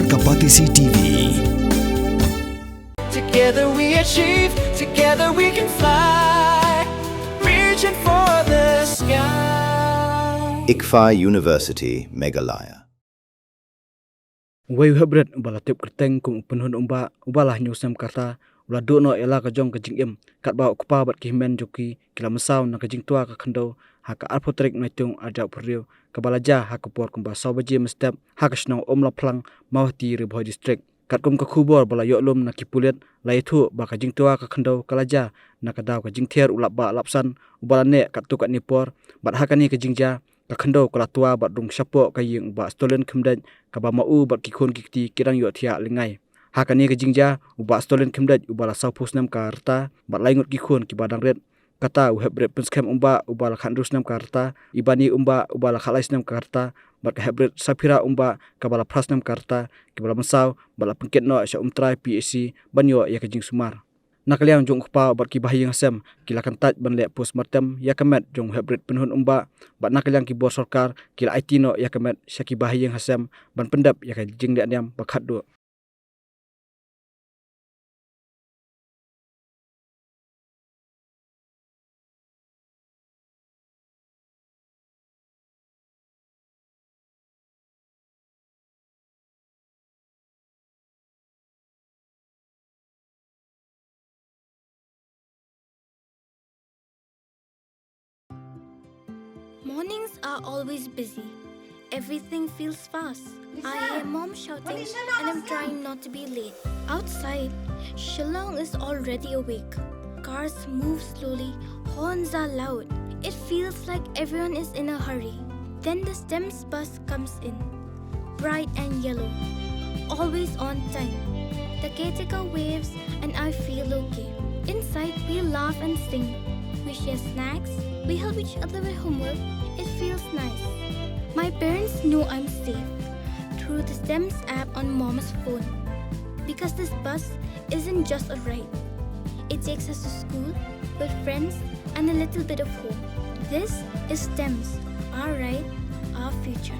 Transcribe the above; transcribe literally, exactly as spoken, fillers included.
Ka Batesi T V. Together we achieve, together we can fly, reaching for the sky. ICFAI University, Meghalaya. Uwei u hepbret uba la tip kyrteng kum u Pynhun Umbah, uba la hynñiew snem ka rta, u la duh noh ïa la ka jong ka jingim, katba u kpa bad ki hynmen jong ki, ki la mynsaw na ka jingtwa ka khyndew, ha ka arphew tarik Naitung arhajar arphew hynriew, kaba la jia ha ka por kumba saw baje mynstep, ha ka shnong Umlaphlang, Mawhati, Ri Bhoi District. Katkum ka khubor ba la ïoh lum na ki pulit, la ïathuh ba ka jingtwa ka khyndew ka la jia na ka daw ka jingther u lapbah lapsan uba la neh katto katne por, bad ha kane ka jingjia, ka khyndew ka la twa bad rung shapoh ka ïing u Bah Stolin Khymdeit, kaba ma u bad ki khun ki kti ki dang ïohthiah lyngngai. Ha kane ka jingjia, u Bah Stolin Khymdeit uba la sawphew snem ka rta, bad lai ngut ki khun kiba dang rit. Kata u hepbret Pynskhem Umbah uba la khathynriew snem ka rta, Ibani Umbah uba la khatlai snem ka rta, bad ka hepbret Saphira Umbah kaba la phra snem ka rta, kiba la mynsaw bad la pynkit noh sha Umtrai P H C ban ïoh ïa ka jingsumar. Na ka liang jong u kpa bad ki bahaïing hasem, ki la kyntait ban leh postmortem ïa ka met jong u hepbret Pynhun Umbah, bad na ka liang ki bor sorkar, ki la aiti noh ïa ka met sha ki bahaïing hasem ban pyndep ïa ka jingleh niam ba khatduh. Mornings are always busy. Everything feels fast. I hear mom shouting and I'm trying not to be late. Outside, Shillong is already awake. Cars move slowly, horns are loud. It feels like everyone is in a hurry. Then the STEMS bus comes in, bright and yellow, always on time. The caretaker waves and I feel okay. Inside, we laugh and sing. We share snacks. We help each other with homework. It feels nice. My parents know I'm safe through the STEMS app on mom's phone. Because this bus isn't just a ride. It takes us to school, with friends, and a little bit of home. This is STEMS, our ride, our future.